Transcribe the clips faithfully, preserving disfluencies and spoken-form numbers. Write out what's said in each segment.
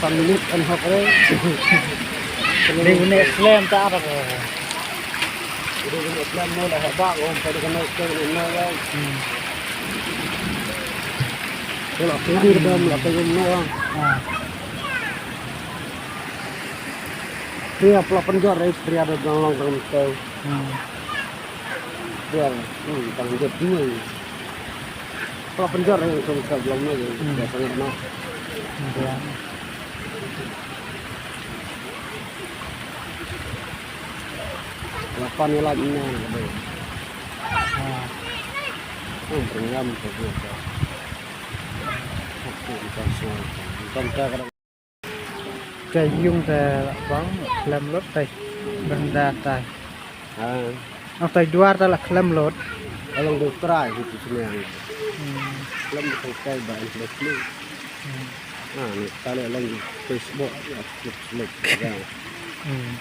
San minit kan hok re. Dei une slem ta apa ko. Dei une slem mo la haba ko, pwede kan hok ne mo ya. Hmm. Kalau slem kita mula pegum mo. Ah. Iya, pula penjor, eh, pria ada dalam dalam tau. Hmm. Biar, hmm, tang jot dua. Kalau penjor yang sum sa belum lagi, hmm, biasanya kena. Iya. Lapan ni lagi ni. Ah. Hmm, pengam tu dia. Oke, bukan semua. Bukan cara. Te yung te bang khlem lut te benda te. Ha. Ang te duar te la khlem lut. Alang du trai hitu sniang. Hmm. Khlem du trai ba in khlem. Hmm. Ha, ni tale alang du Facebook ya, Facebook ya. Hmm.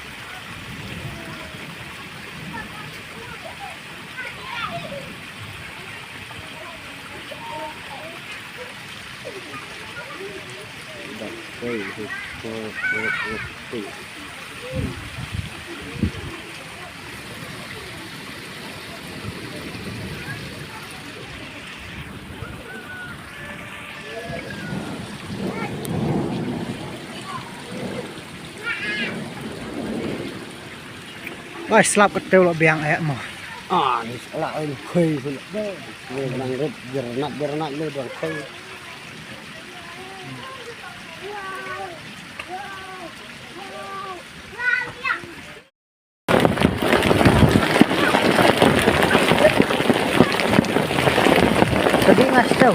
Ai, slap ka teu lo biang eh mo. Ah, ni sala ai khoi sala. Ni nang rit jernat jernat ni dang khoi. Tadi ngas teu.